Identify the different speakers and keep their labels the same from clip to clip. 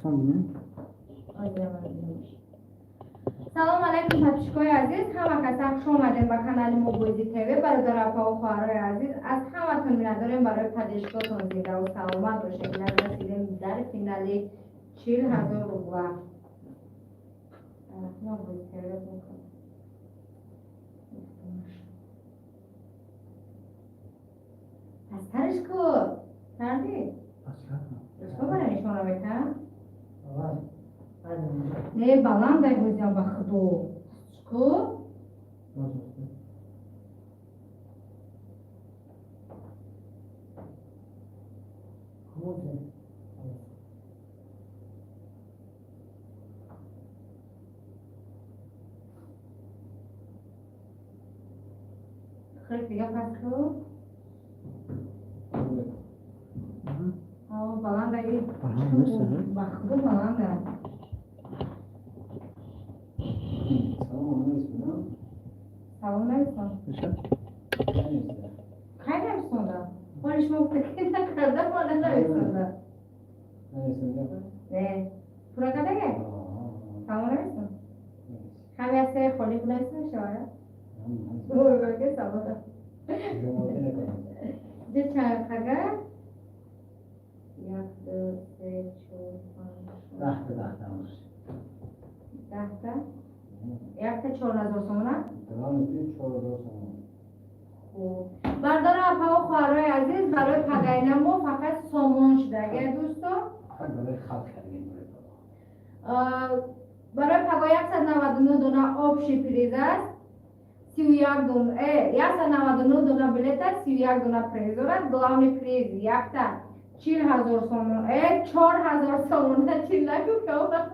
Speaker 1: Телефон бинем.
Speaker 2: Салом алайкум, подписчикои азиз, ҳама каса хуш омадем ба канали мо Бозӣ ТВ. Бародар, апаву хоҳарои азиз, аз ҳаматон миннатдорем барои поддержкатон. Зиндаву саломат бошед. Расидем дар финали 40 000 рубла. Ма Бозӣ ТВ. Пастариш ку карди? Что бара нишона мекунам? Не, баландай бозиам, ба худо. Ку? Хеле дига пас ку? Баландай. Ба худо, баланда.
Speaker 3: Салом нависонам.
Speaker 2: Салом нависон. Кай нависонда? Ҳоли шумо гуфта, ки накарда, мо нанависонда. Не. Пурра кардага? Салом нависон. Ҳами аз сари холӣ нависа мешавад? Ой, салом. Ҷа чанд қага? Як, ду, се, чор, панҷ, шаш.
Speaker 3: Даҳта, даҳта бош.
Speaker 2: Даҳта? Якта 4000 сомона?
Speaker 3: 4000 сомона.
Speaker 2: Хуб. Бардора, апао, хоҳарои азиз, барои пагайна мо фақат сомон шудага, дӯсто.
Speaker 3: Барои халқ кардем.
Speaker 2: Барои паго 199 дона общий приз аст. 31 дона, 199 дона билет аст, 31 дона приз дорад. Главный приз якта 40 000 сомон, 4000 сомона, чил нагуфтам.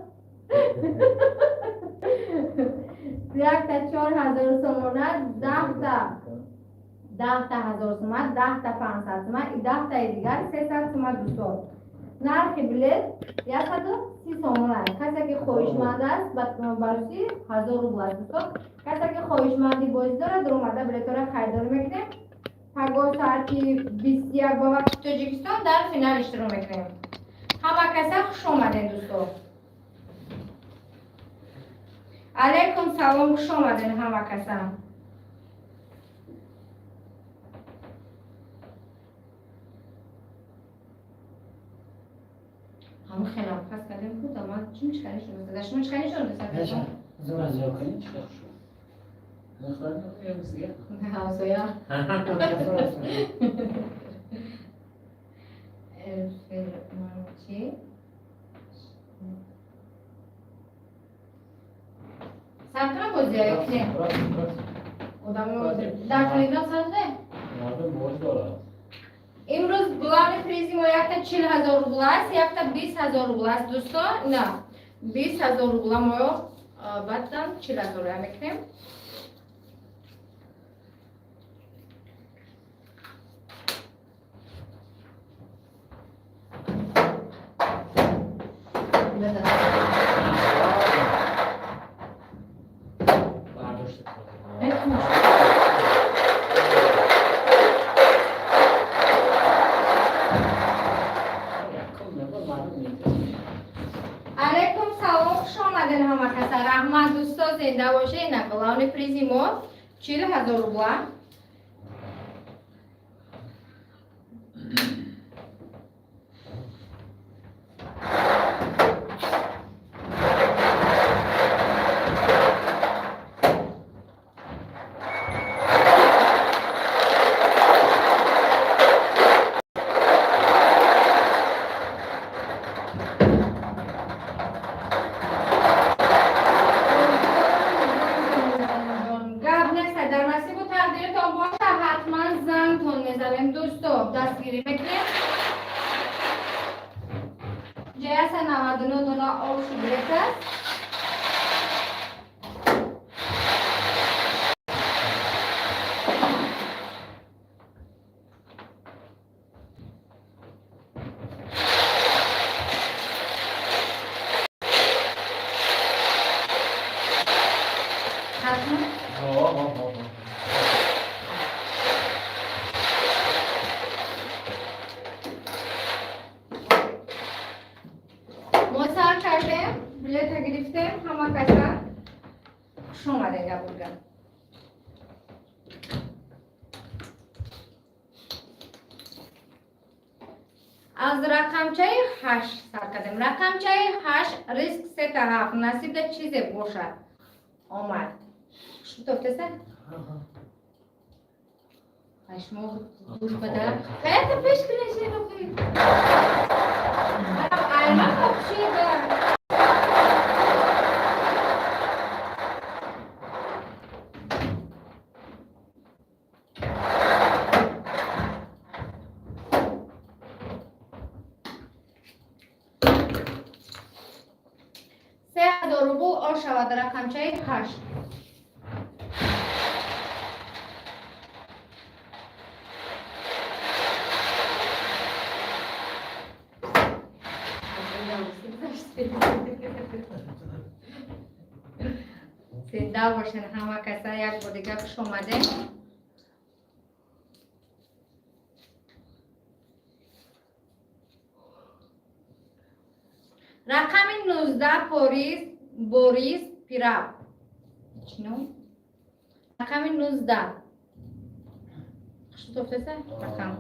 Speaker 2: Якта 4000 сомона, 10 та 1000 сума, 10 та 500 сума и 10 таи дигар 300 сума, дӯстон. Нархи билет 130 сомон аст. Касе ки хоҳишманд аст, ба русӣ 1000 рубл аст, дӯстон. Касе ки хоҳишманди бозӣ дорад, омада билетҳоро харидорӣ мекунем. Пагоҳ соати 21 ба вақти Тоҷикистон дар финал иштирок мекунем. Ҳама каса хуш омадем, дӯстон. Алайкум салом, хуш омадем ҳама каса. Ҳама хелам пас кардем ку, ман чим чикани шуд? Да шумо чикани шуд?
Speaker 3: Зора зиёд кунӣ, чӣ хуш.
Speaker 2: Ҳамсоя. Чи? Сар кунам бозия ё не? Одамо дар Телеграм сар не?
Speaker 3: Мардум боз дорад.
Speaker 2: Имрӯз главный призи мо якта 40 000 рубла аст, якта 20 000 рубла аст, дӯстон. На, 20 000 рубла мо баъдан 40 000 я мекунем.
Speaker 3: Бардошта.
Speaker 2: Э,
Speaker 3: Якум набор мардум метавонад.
Speaker 2: Алейкум салом, хуш омаден ҳама каса. Раҳмат, дӯсто, зинда бошед. На, главный призи мо 40 000 рубла. Гап нест, дар насибу тақдиртон боша, ҳатман зангтон мезанем, дӯсто, дастгирӣ мекунем. Ҷаяса 99 дона общий билет аст. Ҳатман.
Speaker 3: Ҳо, ҳо, ҳо, ҳо.
Speaker 2: Мо сар кардем, билета гирифтем, ҳама каса хуш омадем габурга. Аз рақамчаи 8 сар кардем. Рақамчаи 8, риск сета ҳафт, насибда чизе бошад. Омад. Шутофтеса? Шумо дур бада. Хаята пеш кунеши. Айлма хобшида. 3000 рубл ошавад рақамчаи 8. Зинда бошен ҳама каса, як бор дига хуш омадем. Рақами 19, Порис Борис Пираб. Чӣ ном? Рақами 19. Шутофтеса? Рақам.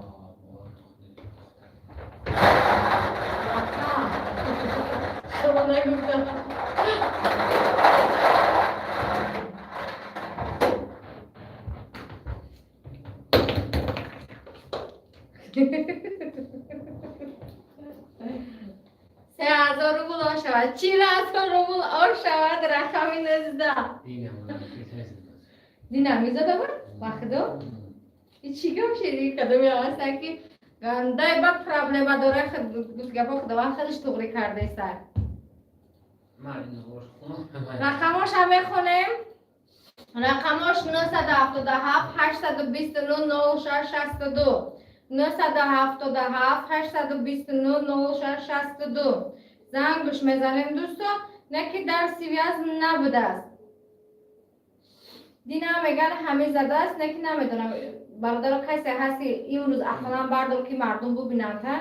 Speaker 2: Рақам. Шумо нагуфтам. 3000 рубл ошавад, 40 000 рубл ошавад рақами 19. Динам мизада буд вақто чӣ гап шиди, кадоме ҳаста ки гандай бад проблема дора, гапо худованд худаш туғри кардеса. Рақамоша мехонем. Рақамош 977 829 06 62, 977 829 06 62. Зангуш мезанем, дӯсто, не ки дар связь набудааст. Дина меган ҳаме задааст, не ки намедонам, бародаро, касе ҳасти имрӯз ақлан бардор, ки мардум бубинанд та.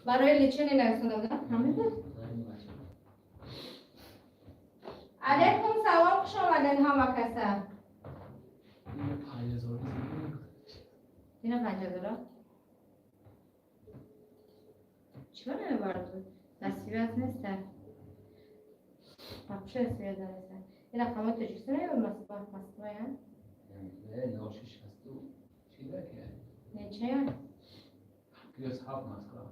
Speaker 2: Барои лечение нависонда будам, ҳаме буд. Алейкум салом, хуш омадед ҳама каса. Дина 5000-а чиба намебард? Дар связь неста, вообще связь неста. Ин рақамҳои Тоҷикистон ё Москва? Москва я? Нечая?
Speaker 3: Плюс ҳафт Москва.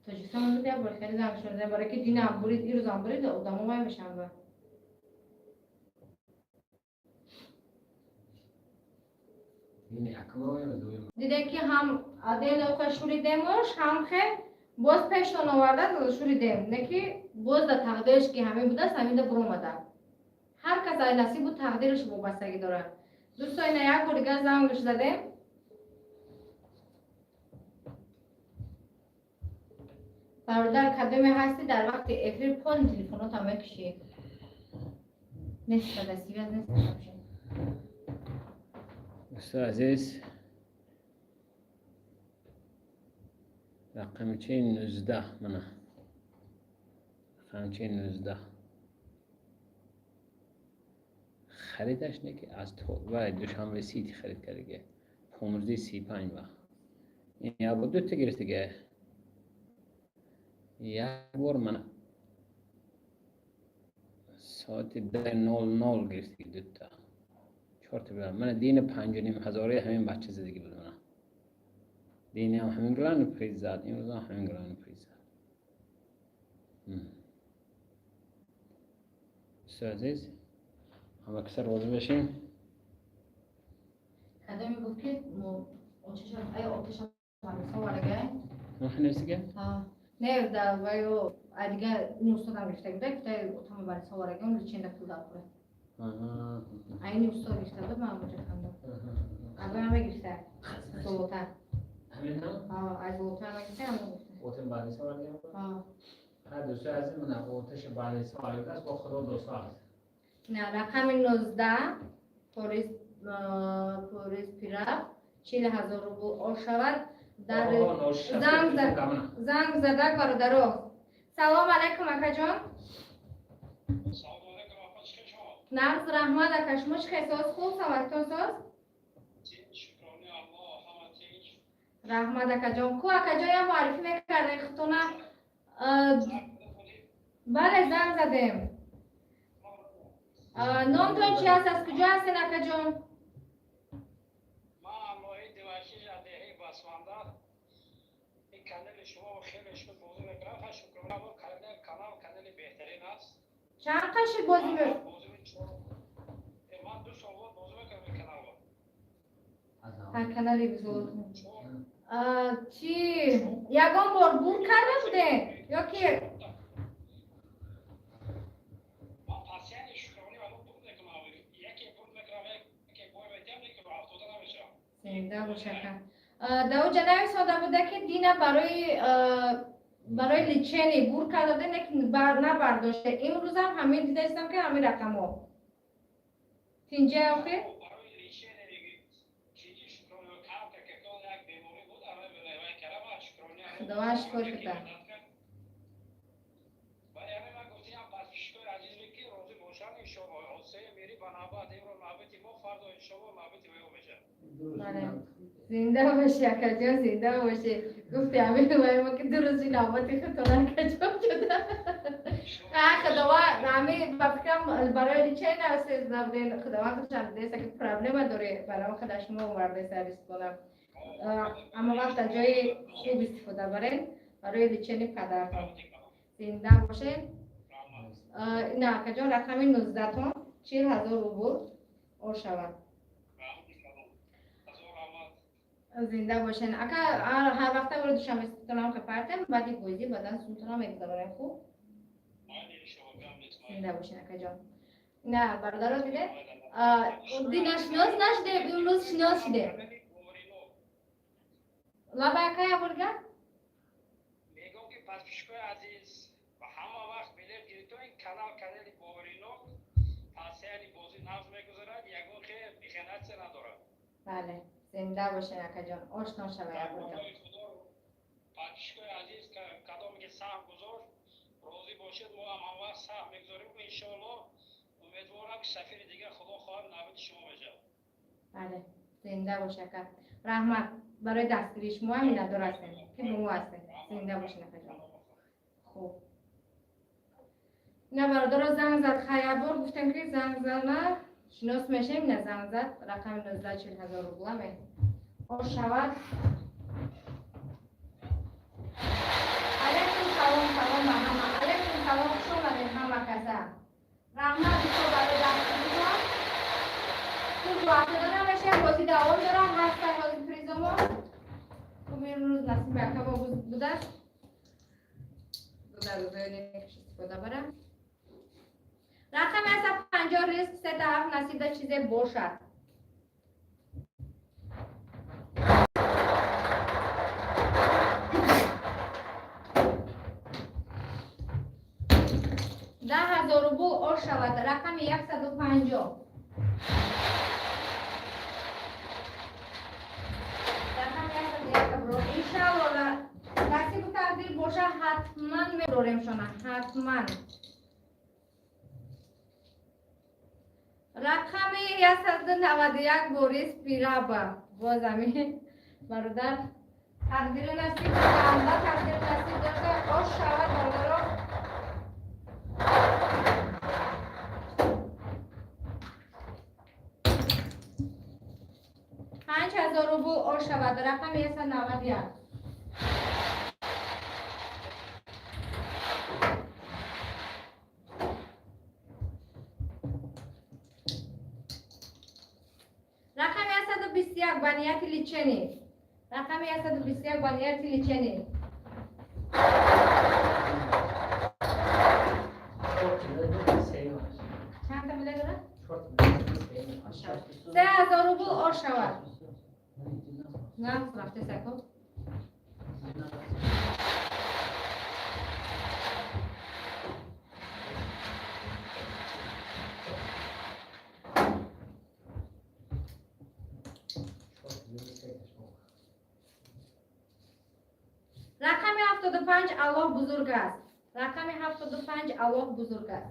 Speaker 2: Тоҷикистон буд, як бор хеле занг шуда, барои ки динам бурид, ирӯзам бурид, одамо вай мешаванд ба. Дидем, ки ҳам аделока шуридемуш, ҳам хе боз пештон оварда шуридем, не ки боз да тақдираш ки ҳамин будааст, ҳаминда буромада. Ҳар кас ай насибу тақдираш вобастагӣ дорад. Дӯсто, ина як бор дигар зангш задем. Бародар, кадоме ҳастӣ, дар вақти эфир пони телефонотам мекушӣ. Нест, да связь нест вообще.
Speaker 3: Дӯстои азиз, рақамчаи 19, мана рақамчаи 19 харидаш, не ки аз вай Душанбе Сити харид кардиге 15:35 ба. Ин як бор дута гирифтиге, як бор мана соати 10:00 гирифтиги, дута чорта била. Мана дини 5,5 ҳазораи ҳамин бача задагӣ буд. Мана дини ҳам ҳамин главный приз зад, имрӯзам ҳамин главный приз зад. Дӯстои азиз, ҳама каса розӣ бошем.
Speaker 2: Кадоме буд, ки оташам овардага?
Speaker 3: Нависига?
Speaker 2: Не, да ваё дигар ин устодам гирифта буда, гуфта отама барис овардага, он лечение да пул дапура. Айни устод гирифта буд, ман буҷа хандам. Аз ҳама гирифта. Золота.
Speaker 3: Ҳамин ҳам?
Speaker 2: Аз золота ҳама гирифта, ҳама гирифта.
Speaker 3: Отам барис овардага? Ҳа, дӯстои азиз, мана оташи барис овардааст, бо худо дӯсто аст.
Speaker 2: На, рақами 19, Порис Порис Пирав, 40 000 рубл ошавад. Дар занг задак, бародаро. Салом алайкум, акаҷон. Нағз, раҳмат, ака. Шумо чӣ хел, соз, хуб, саломатитон соз? Раҳмат, акаҷон. Ку, акаҷон, як муаррифӣ мекардем худтона. Бале, занг задем. Номтон чи аст, аз куҷо ҳастен, акаҷон? Чанд қаши бозӣ? Канали бузург чи ягон бор бурд карда будем ё ки? Зинда бошака. Даоҷа нависонда буда, ки дина барои лечение бурд карда будем, лекин набардошта. Имрӯзам ҳамин дидаистам, ки ҳамин рақамҳо тинҷа охир. Худованд шукр кида. Зинда бошӣ, акаҷон, зинда бошӣ. Гуфти ҳамин мо ки 2 рӯзи навбати худтон, акаҷон, шуда. Худованд ҳамин, ба фикрам, барои лечение нависед. Худованд худшам дидаеста, ки проблема доре, барои худа шумо овардаеста ризқона. Аммо вақт аз ҷои хуб истифода барен барои лечение падартон. Зинда бошед. Ина, акаҷон, рақами 19-тон 40 000 рубл ор шавад. Зинда бошен, ака. Ҳар вақта бори душанбетонам хепартем, баъди бозӣ баъдан сумтонам мегузаронем. Хуб, зинда бошен, акаҷон. На, бародаро, дидед, дина шинос нашудем, имрӯз шинос шудем. Лаба, ака, яборга.
Speaker 1: Мегӯм, ки подписчикои азиз, ҳама вақт билет гирифто, ин канал канали боваринок, пасияни бозӣ нағз мегузарад, ягон хел механатсия надорад.
Speaker 2: Бале, зинда бошен, акаҷон, ошно шава яборга.
Speaker 1: Подписчикои азиз, кадоме ки саҳм гузошт, розӣ бошед, мо ҳам ҳамвақт саҳм мегузорем, иншоалло. Умедворам, ки сафири дигар, худо хоҳад, навбати шумо мешавад.
Speaker 2: Бале, зинда бош, ака, раҳмат барои дастгирии шумо. Ҳам миннатдор ҳастем, ки бо мо ҳастем. Зинда бошен, акаҷон. Хуб, ина, бародаро, занг зад. Хаябор гуфтем, ки занг зана, шинос мешем. Ина, занг зад, рақами 19, 40 000 рубла ме ош шавад. Алейкум салом, салом ба ҳама, алейкум салом, хуш омадед ҳама каса. Раҳмат бисёр барои дастгиритон. Хуб, вақтида намешем, бозӣ давом дорад, ҳастай ҳозир призомо. Хуб, имрӯз насиби акамо будааст, дар рӯзои некш истифода барам. Рақами аста 50, риск сета ҳафт, насибда чизе бошад. 10 000 рубл ош шавад, рақами 150, рақами 101. Иншалло, насибу тақдир боша, ҳатман мебурорем шона, ҳатман. Рақами 191, Борис Пираба. Боз ами бародар тақдиру насиб анда тақдиру насиб дошта ош шавад, бародаро. 5000 рубл ош шавад, рақами 191. Рақами 121 ба нияти лечение, рақами 121 ба нияти лечение. Чандта билет дорад? 3000 рубл ош шавад. Нағз рафте сако. 75 Аллоҳ бузург аст. Рақами 75 Аллоҳ бузург аст.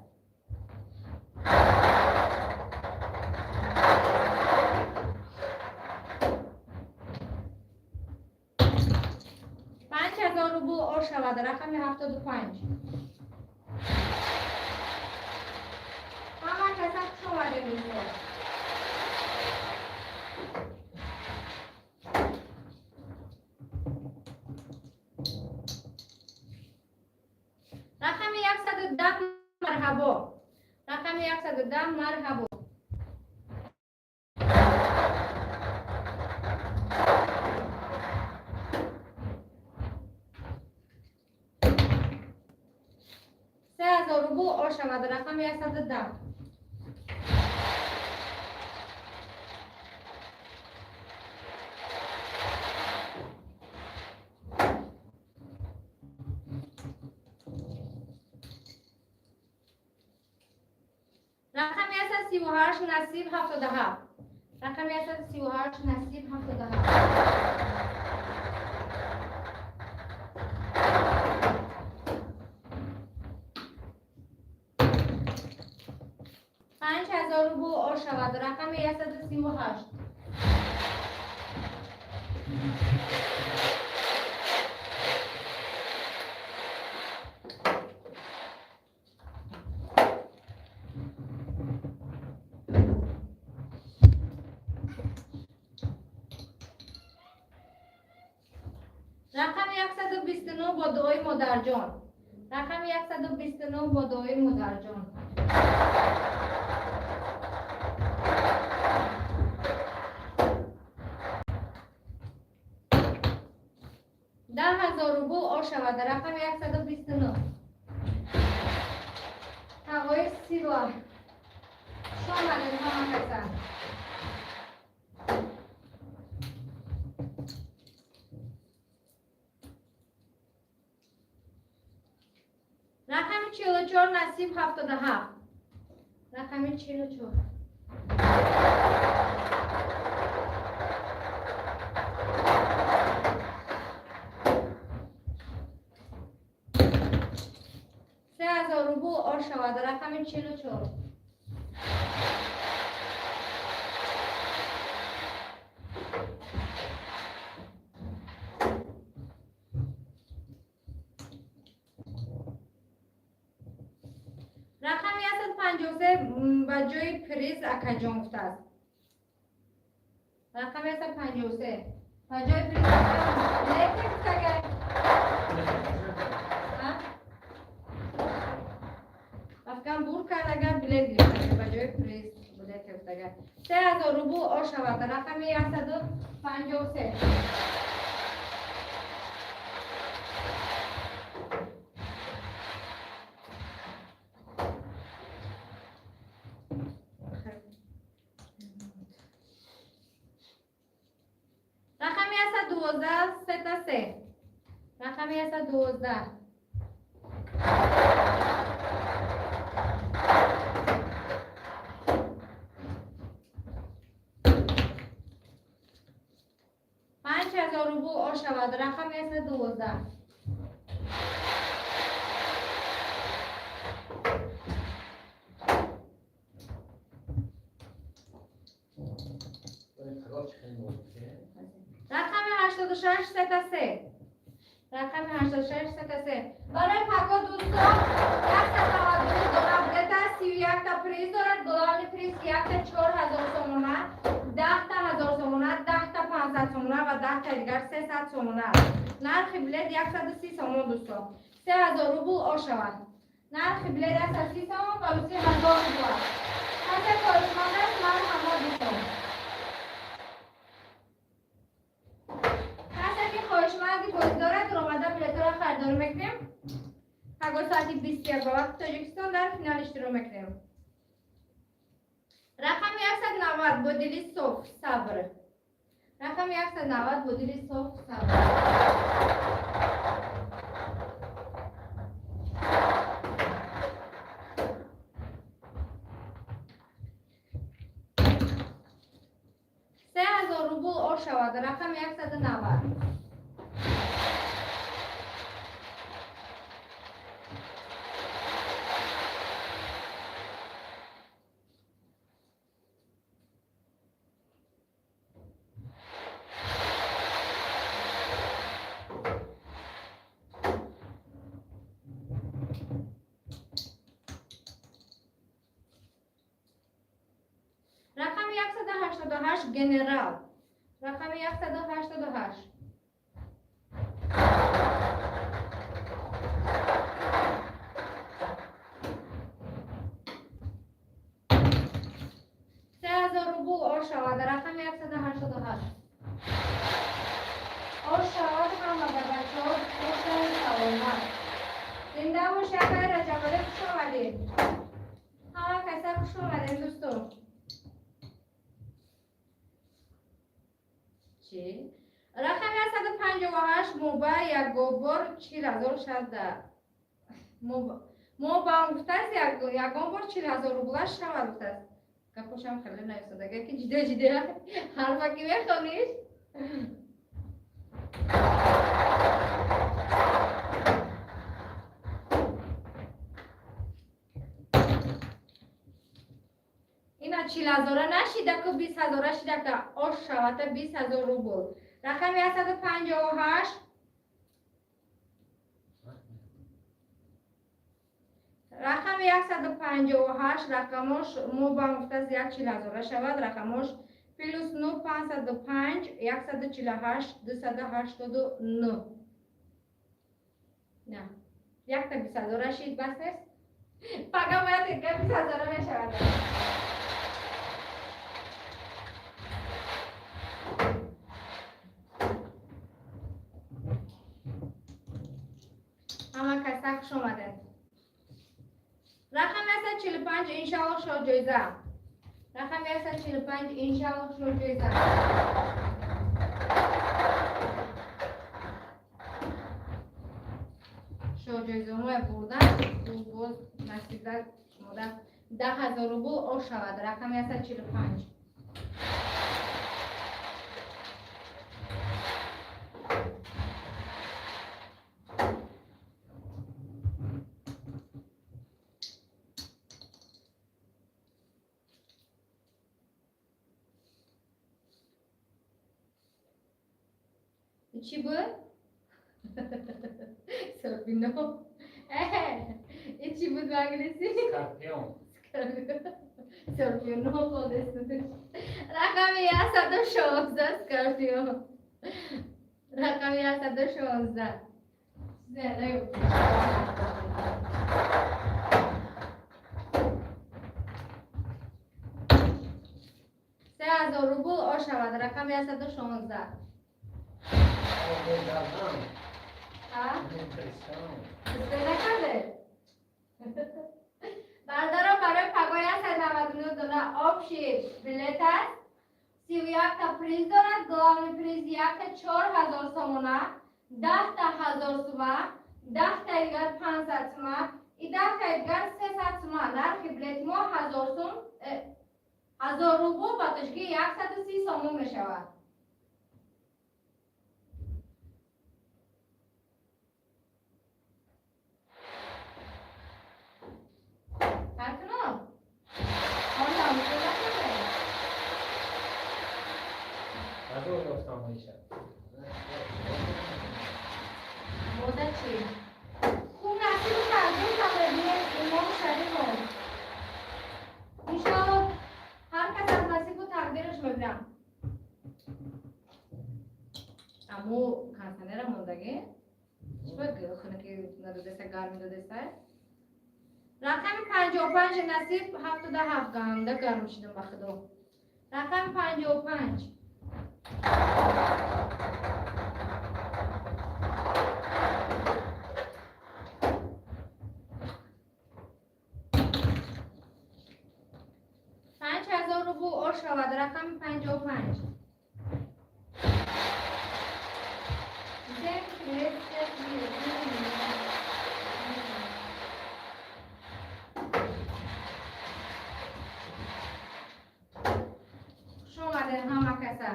Speaker 2: 5000 рубл ош шавад. Рақами 75. Ҳама каса хуш омадед, дӯстон. Рақами 110, марҳабо. Рақами 110, марҳабо. 3000 рубл ош шавад. Рақами 110. Рақами 138, Насиб 77. Рақами 138, Насиб 77. 5000 рубл ош шавад. Рақами 138. Рақами 129, бо дуои модарҷон. Рақами 129, бо дуои модарҷон. 10 000 рубл ош шавад. Рақами 129. Ҳавои сила. Хуш омадед, ҳама каса. Рақами 44, Насиб 77. Рақами 44. 3000 рубл ош шавад. Рақами 44. Рақами 153 ба ҷои приз, акаҷон, гуфтааст. Рақами 153 ба ҷои приз лекин гуфтагай. А? Рафтан бур кардага, билет гирифтага, ба ҷои приз билет гирифтага. 3000 рубл ош шавад. Рақами 153. Рақами 112, сета се. Рақами 112. 5000 рубл ош шавад. Рақами 112. Рақами 86, сета се. Рақами 86, сета се. Барои пако, дӯстон, 192 дона билет аст, 31-та приз дорад. Главный приз якта 4000 сомона, 10-та 1000 сомона, 10-та 500 сомона ва 10-та дигар 300 сомона аст. Нархи билет 130 сомон, дӯстон. 3000 рубл ош шавад. Нархи билет 130 сомон ва 3000 рубл аст. Касе хоҳишманд аст, марҳамат, дӯстон. Касе ки хоҳишманди бозӣ дорад, омада билетҳоро харидорӣ мекунем. Пагоҳ соати 21 ба вақти Тоҷикистон дар финал иштирок мекунем. Рақами 190, бо дили соф сабр. Рақами 190, бо дили соф сабр. 3000 рубл ош шавад. Рақами 190. ҳашт генерал. Рақами 188. 3000 рубл ош шавад. Рақами 188. Ош шавад ҳама ба бачаҳо бошанд саломат. Зинда бош, акай Раҷабалӣ, хуш омадед. Ҳама каса хуш омадед, дӯсто. Чӣ? Рақами 158 моба ягон бор 40 000 шада. Мо ба он гуфтааст, ягон бор 40 000 рубла шавад гуфтааст. Гапошам хеле нависодага ки ҷиде ҷиде ҳарфа ки мехониш. Ина 40 000-а нашидаку, 20 000-а шидака ош шавата 20 000 рубл. Рақами 158. Рақами 158 рақамош мо ба гуфтааст як 40 000-а шавад. Рақамош +9 505 148 289. На якта 20 000-а шид, бас нест? Пага бояд 20 000-а мешавад. Ҳама каса хуш омадед. Рақами 145 иншаллоҳ шоҳ ҷоиза. Рақами 145 иншаллоҳ шоҳ ҷоиза. Шоҳ ҷоизаҳое бурдан боз насиба шумода 10 000 рубл ош шавад. Рақами 145. Чӣ буд? Сорбино. И чӣ буд ба англисӣ?
Speaker 3: Скорпион.
Speaker 2: Скорпион хондест. Рақами 116 скорпион. Рақами 116. Чизе нагуфтӣ. 3000 рубл ош шавад. Рақами 116.
Speaker 3: Дардам. Депрессион.
Speaker 2: Накарде? Бародаро, барои пагоҳ 199 дона общий билет аст. 31-та приз дорад. Главный приз якта 4000 сомона, 10-та 1000 сума, 10-та дигар 500 сума и 10-та дигар 300 сума. Нархи билети мо 1000 сум, 1000 рубл, ба тоҷикӣ 130 сомон мешавад. Сар кунам? Он тамошо накарде?
Speaker 3: Ҳазор ёфтам меша.
Speaker 2: Бода чӣ? Хуб, насибу тақдир тамебинем, имом Шарифов. Иншоалло, ҳар кас аз насибу тақдираш мебинам. Аммо кондиционера мондагӣ? Чӣ хунуки надодеса, гарми додеса? Рақами 55 насиб 77. Ганда гарм шидам, ба худо. Рақами 55. 5000 рубл ош шавад. Рақами 55. Всем привет, всем привет. Хуш омадед ҳама каса.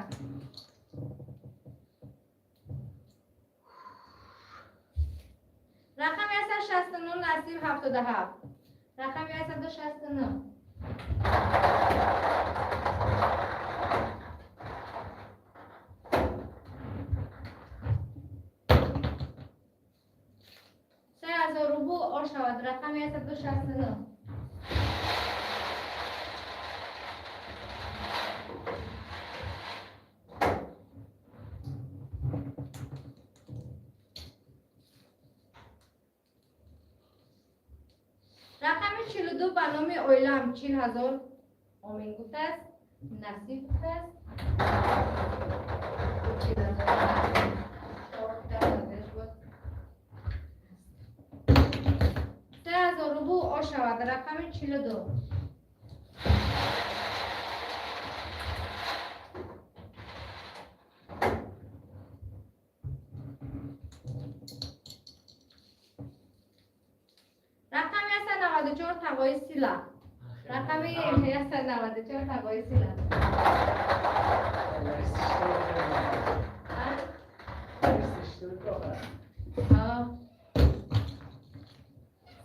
Speaker 2: Рақами 169 насиб 77. Рақами 169. 3000 рубл ош шавад. Рақами 169. 42 ба номи оилаам 40 000 омин гуфтааст, насиб гуфтааст. 40 000 чорта буд. 3000 рубл ошавад рақами 42. Рақами 194 тағои сила. Рақами 194 тағои сила. А? А.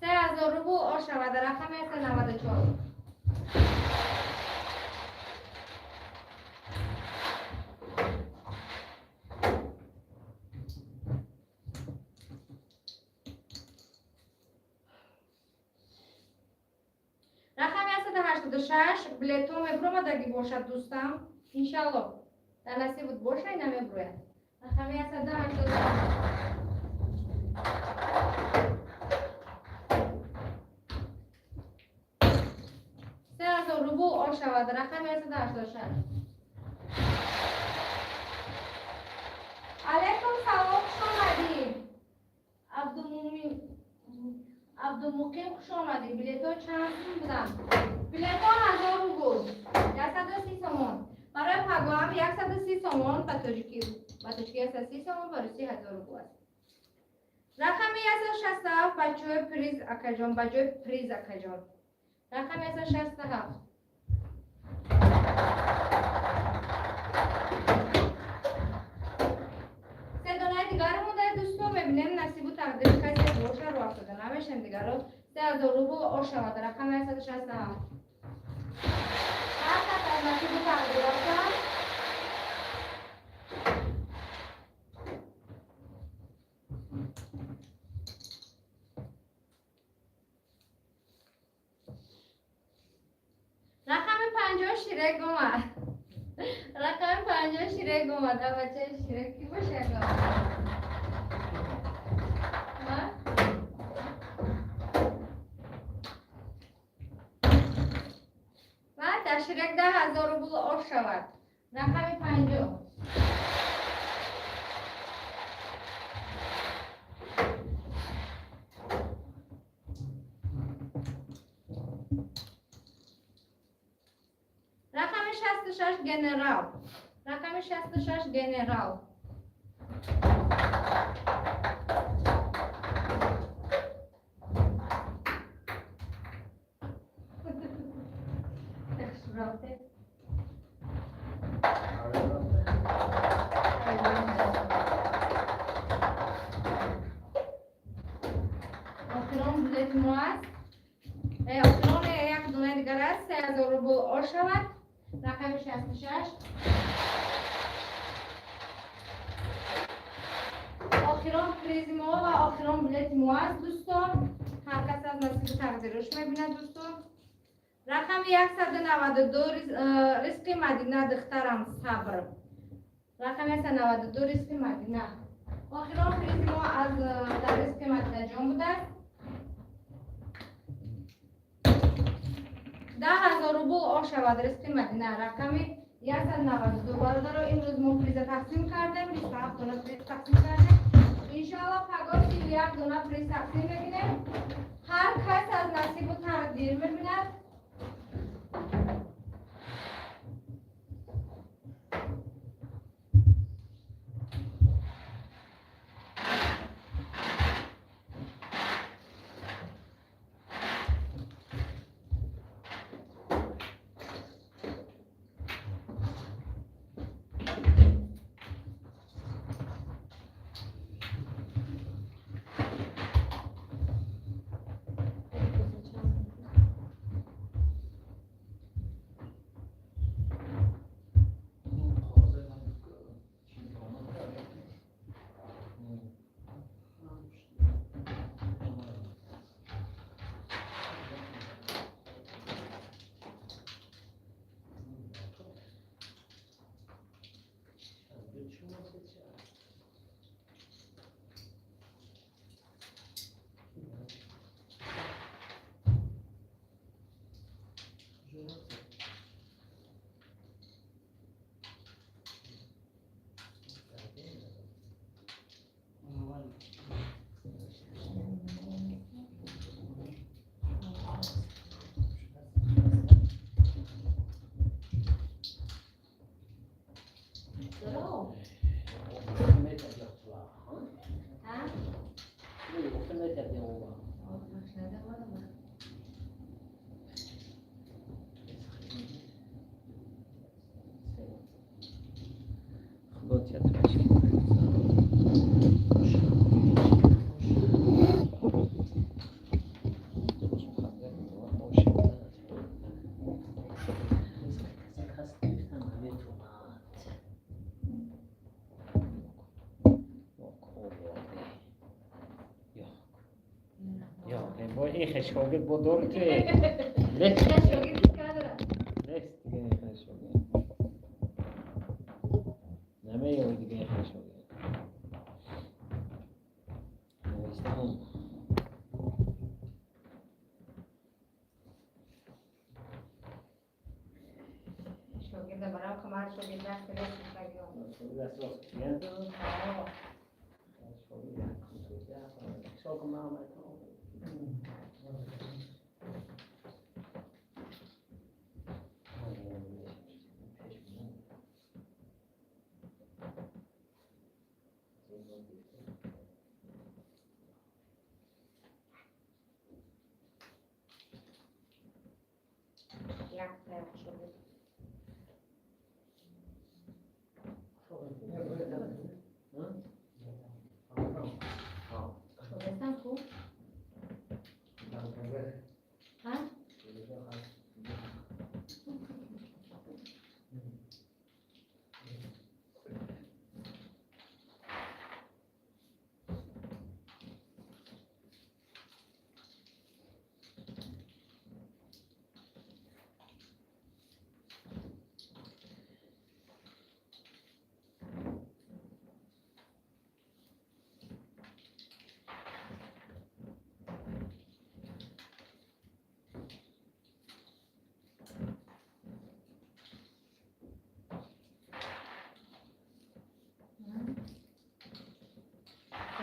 Speaker 2: 3000 рубл ошавад рақами 194. Рақами 186 билетҳо мебуромадагӣ бошад, дӯстам. Иншалло, дар насибут боша, намебурояд. Рақами 186. 3000 рубл ошавад рақами 186. Алайкум салом, хуш омадӣ. Абдумумин Абдумуқим, хуш омадӣ. Билетҳо чанд сум буданд? Билетҳо 1000 рубл, 130 сомон. Барои пагоҳам 130 сомон, ба тоҷикӣ 130 сомон, ба русӣ 1000 рубл аст. Рақами 167 ба ҷои приз, акаҷон, ба ҷои приз, акаҷон. Рақами 167. Се донаи дигар мондаи, дӯсто, мебинем, насибу тақдири касе боша, рӯ афтода намешем дигаро. 3000 рубл ошавад рақами 167. Ҳар кас аз насибу тақдир рафтан. Рақами 50 Ширек омад. Рақами 50 Ширек омад. А бачаи Ширек ки бошад? Ма? Ва дар Ширек 10 000 рубл ош шавад. Рақами 50. Рақами 66 генерал. Рақами 66 генерал. Рафте. Охирон билети мо аст. Охирон як донаи дигар аст. 3000 рубл ош шавад. Рақами 66. Охирон призи мо ва охирон билети мо аст, дӯстон. Ҳар кас аз насиби тақдираш мебинад, дӯстон. Рақами 192 ризқи Мадина, духтарам, сабр. Рақами 192 ризқи Мадина. Охирон призи мо аз дар ризқи Мадинаҷон будааст. 10 000 рубл ош шавад ризқи Мадина. Рақами 192. Бародаро, имрӯз мо приза тақсим кардем, 27 дона приз тақсим кардем. Иншоалло, пагоҳ 31 дона приз тақсим мекунем. Ҳар кас аз насибу тақдир мебинад. Здорово. А?
Speaker 3: Ин шогирд бо дори ту нест. Дига ин шогирд намеёвӣ, дига ин шогирд навистаам.
Speaker 2: Шогирда барам камар, шогирд даст рост.
Speaker 3: Шогирд даст рост. Шогирд.
Speaker 2: Як таяқ шогирд. Шогирдам ку? Ҳа?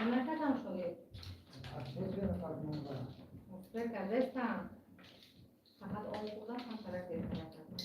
Speaker 2: Накардам шогирд. Фикр кардастам. Фақат об хӯрдам, камтарак дертар кардам.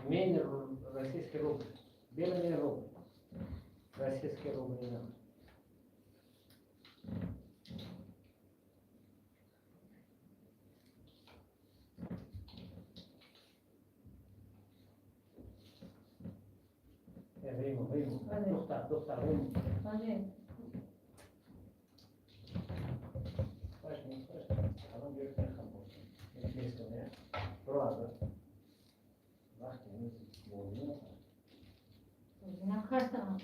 Speaker 3: Мен российский рубль. Белый рубль. Российский рубль. Римо, Римо. Духтар, духтар, Римо.
Speaker 2: Накардам.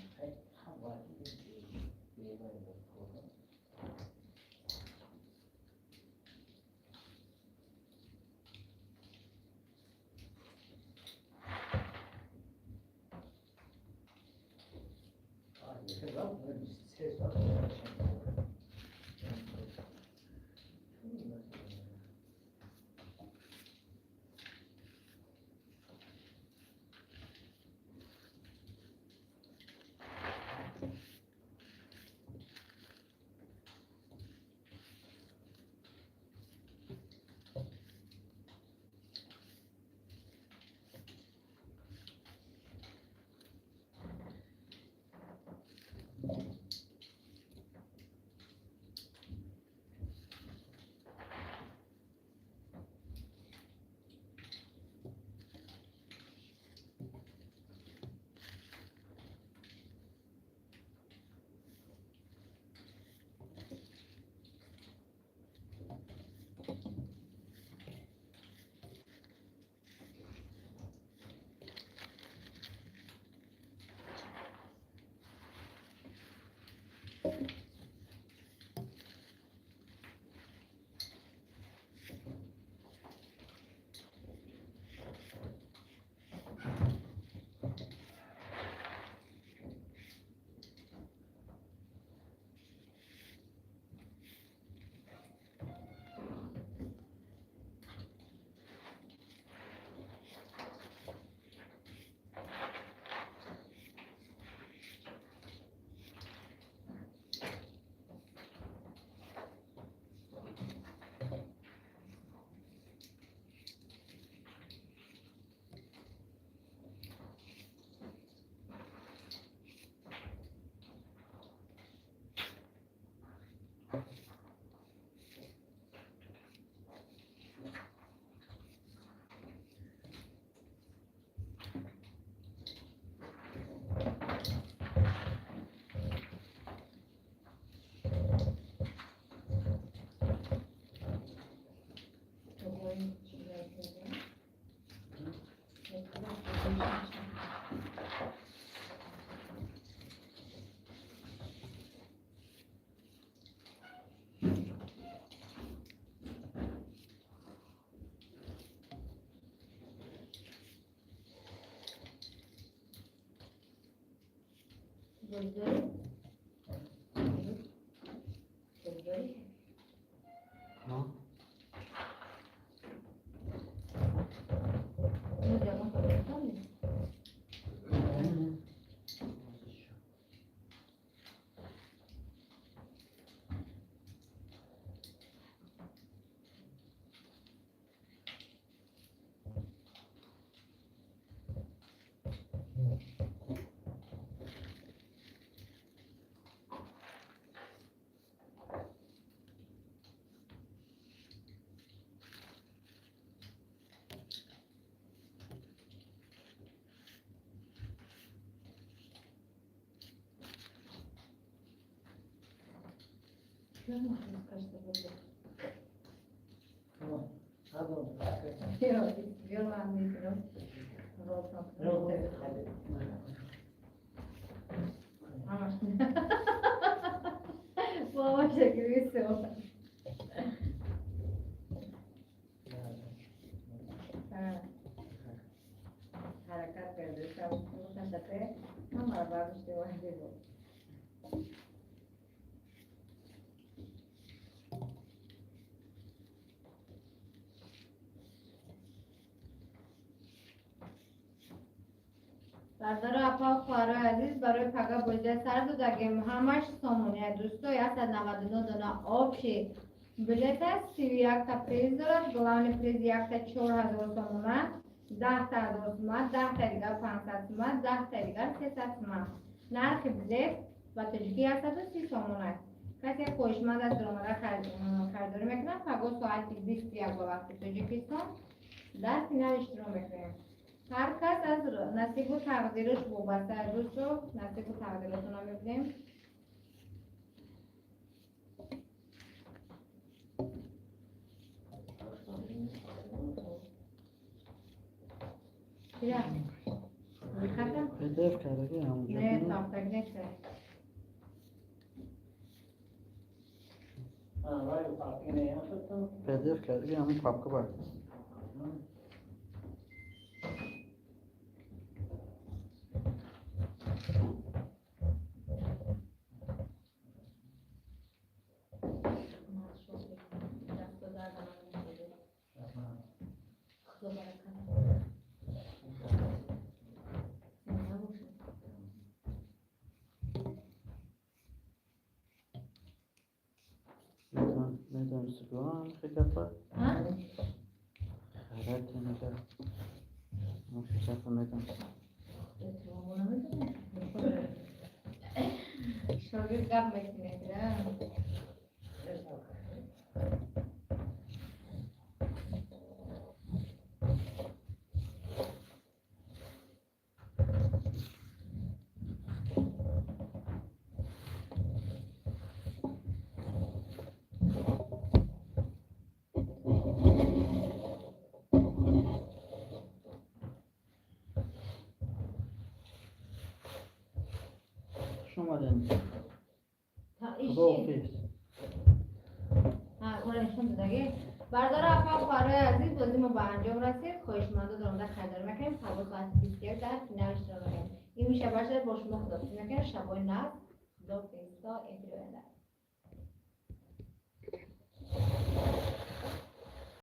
Speaker 2: Бозӣ дорӣ?
Speaker 4: Ҳа?
Speaker 2: Ну, ягон хабар нест? Чё можно сказать, что было? Бел, ҳамаш бобаша гирисо. Ҳаракат карда, ҳамаро бардоште ваҳде буд. Бародару апа, хоҳарои азиз, барои пага бозия сар додагем, ҳамаш сомония, дӯсто. 199 дона общий билет аст, 31-та приз дорад. Главный приз якта 4000 сомона, 10-та 1000 сума, 10-та дигар 500 сума, 10-та дигар 300 сума. Нархи билет ба тоҷикӣ 130 сомон аст. Касе хоҳишманд аст, омада харидорӣ мекунад. Паго соати 21 ба вақти Тоҷикистон дар финал иштирок мекунем. Ҳар кас аз насибу тақдираш вобаста, дӯсто. Насибу тақдиротонро мебинем. Кира диққата.
Speaker 4: PDF кардаги ҳамонҷо?
Speaker 2: Не, сохтаг нест.
Speaker 4: PDF кардаги ҳамон папка бар.
Speaker 2: Дасту дарда намешавад. Худо баракат. Зинда бошед.
Speaker 4: Медонисти гапа?
Speaker 2: А?
Speaker 4: Харате мега. Гапа медонисти.
Speaker 2: Шогирд гап мекунед, да?
Speaker 4: Хуш омадем.
Speaker 2: Та иши.
Speaker 4: Худоҳофиз.
Speaker 2: Ҳа, ора нишон додагӣ. Бардора, апа, хоҳарои азиз, бозӣ мо ба анҷом расид. Хоҳишмандо даромада харидорӣ мекунем. Паго соати 21 дар финал иштирок мекунем. Ин мешабашад, бо шумо худофиз мекунем. Шабои нағз. Худофиз, то эфири оянда.